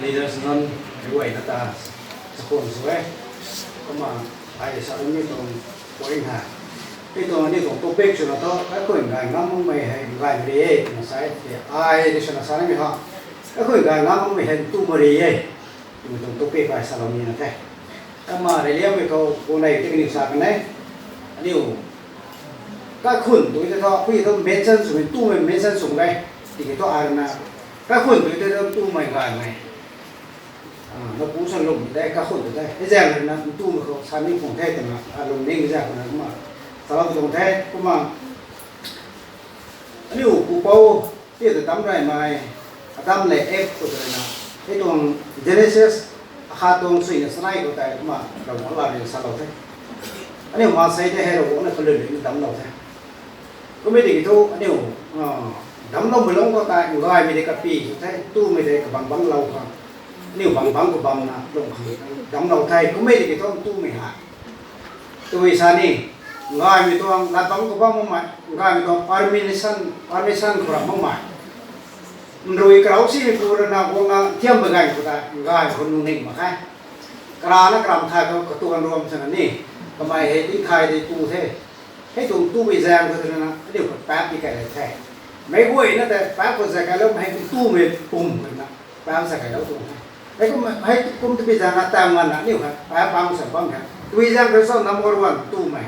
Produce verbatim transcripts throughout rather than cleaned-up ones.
Leaders nunc, meic guayna ta chakhwang sw e. Kumna, ai sa mi tuang point hei, mi tuang aniu tuang topic swna thu, kaikhun gay ngam makmei hei gay mak ri e twna sa e. Ai di swna sa nimei ha, kaikhun gay ngam makmei hei tu mak ri e twmei tuang topic hei salou nina the. Kumna reyliangmei khou guang nei tei kaniw sa kan e. Aniu kaikhun tu tei thu, pui thu mention swmei, tumei mention sw e. Tiki thu ai rui na, kaikhun tu tei thu tumei gaymei, na pu sa lum tei kaikhun tu tei, hei zaeng rui na tumei khou sa ni khang the twna, alung ning zaeng khou na kumna salou tuang the. Kumna aniu pupouc ti ta dam reymei, Adam le Eve khou tei na, hei tuang Genesis akhat tuang suina sanei khou tei kumna Ravguangc lat rui salou the. Aniu maansei tei hei Ravguangc na kalun rui damclou the. Kummei tiki thu aniu damcloumei lungc khou tei gaymei tei kapy sw the, tumei tei kabang bangclou khang, aniu bang bangc kabamna lung khang damclou the. Kummei tiki thu tumei hei, tabui sa ni, gaymei tuang lat bangc khou bam makmei, gaymei tuang permission, permission khou ram makmei, nrui karau simei pu rui na guangna thiam baganv khou tei gay khou nung ning mak khe. Karana karam thay khou katuang ruam swna ni, kamei hei ti thay tei tu the. Hei tuang tumei zaeng khou tei na aniu khou paap ti kai lei the. Meic guayna tei paap khou zay kailou hei tumei pum khou na paap zay kailou tuang the. Hei kum, hei kum tabui zaeng na taw nganvna aniu hei paap bangc sa bam the. Tabui zaeng khou cho number one tumei,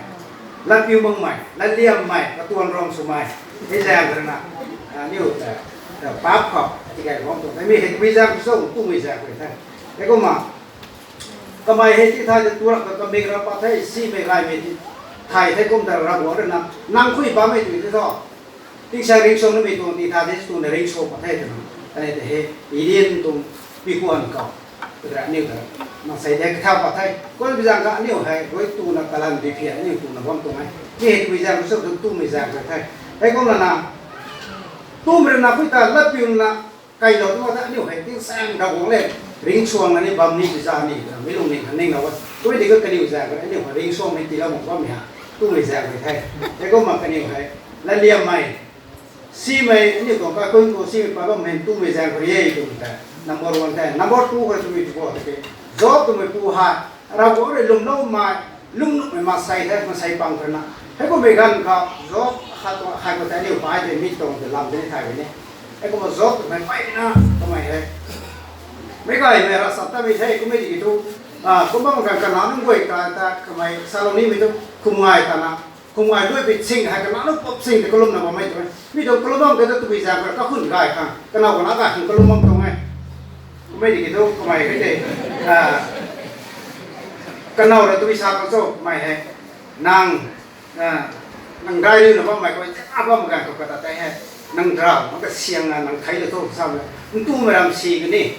latpiu makmei, latliammei, katuang ruam swmei, hei zaeng khou na aniu tei paap khou ti kai bam tuang the. Mi hei tabui zaeng khou cho tumei zaeng khou the. Hei kumna kamei hei ti thay tei tu rap ta kamik ra pat the, simei gaymei ti thay the. Kum ta Ravguangc rui na, nang khui bammei tu tei thu, tingsaeng ringcsuang nimei tuang ti thay tei twna ringcsuang pat the twna, kaniw tei hei Eden tuang pikuan khou, tei aniu ta maansei tei kathau pat the. Kummei zaeng kha aniu hei rui twna kalan di phian aniu twna bam tuang e. Mi hei tabui zaeng khou cho tumei zaeng khou the. Hei kumna na, tumei rui na khui ta latpiu na kailou tu ta aniu hei tingsaeng Ravguangc le ringcsuang na ni bam ni pi za ni twna mi lungning khang ninglou e. Kummei tiki kaniw zaeng khou aniu hei ringcsuang ni tiilou mak bammei hei tumei zaeng khou the. Hei kumna kaniw hei latliammei, simei, aniu tuang kaikhun khou simei pat bammei tumei zaeng khou e twmei tei number one the. Number two khou twmei tu khou tiki, Job twmei pu hei Ravguangc rui lwmloumei, lwmnuhmei maansei the, maansei pang khou na. Hei kummei ganv khou Job khat tuang hei khou tei aniu pai tei mi tuang tei lam tei ni thay ni. Hei kumna Job twmei mpeyna kamei hei meic gaymei ravchaptatmei the. Kummei tiki thu, kumna ganv kanac nunc guay ta ta kamei salou nimei thu, khum ngai ta na, khum ngai luai pi sing hei kanac nunc pap sing tei kalumna bammei tuang e. Mi tuang kalum bam tei thu tabui zaeng khou kaikhun gay khang, kanow kanac gay khang kalum bam tuang e. Kummei tiki thu kamei hei tei, kanow rui tabui sa khang cho kamei hei, nang, nang daic riuna bammei khou, a bam ganv khou kata tei hei, nang draw mak kasiang na nang thei lu tho samei, ntumei ram si kani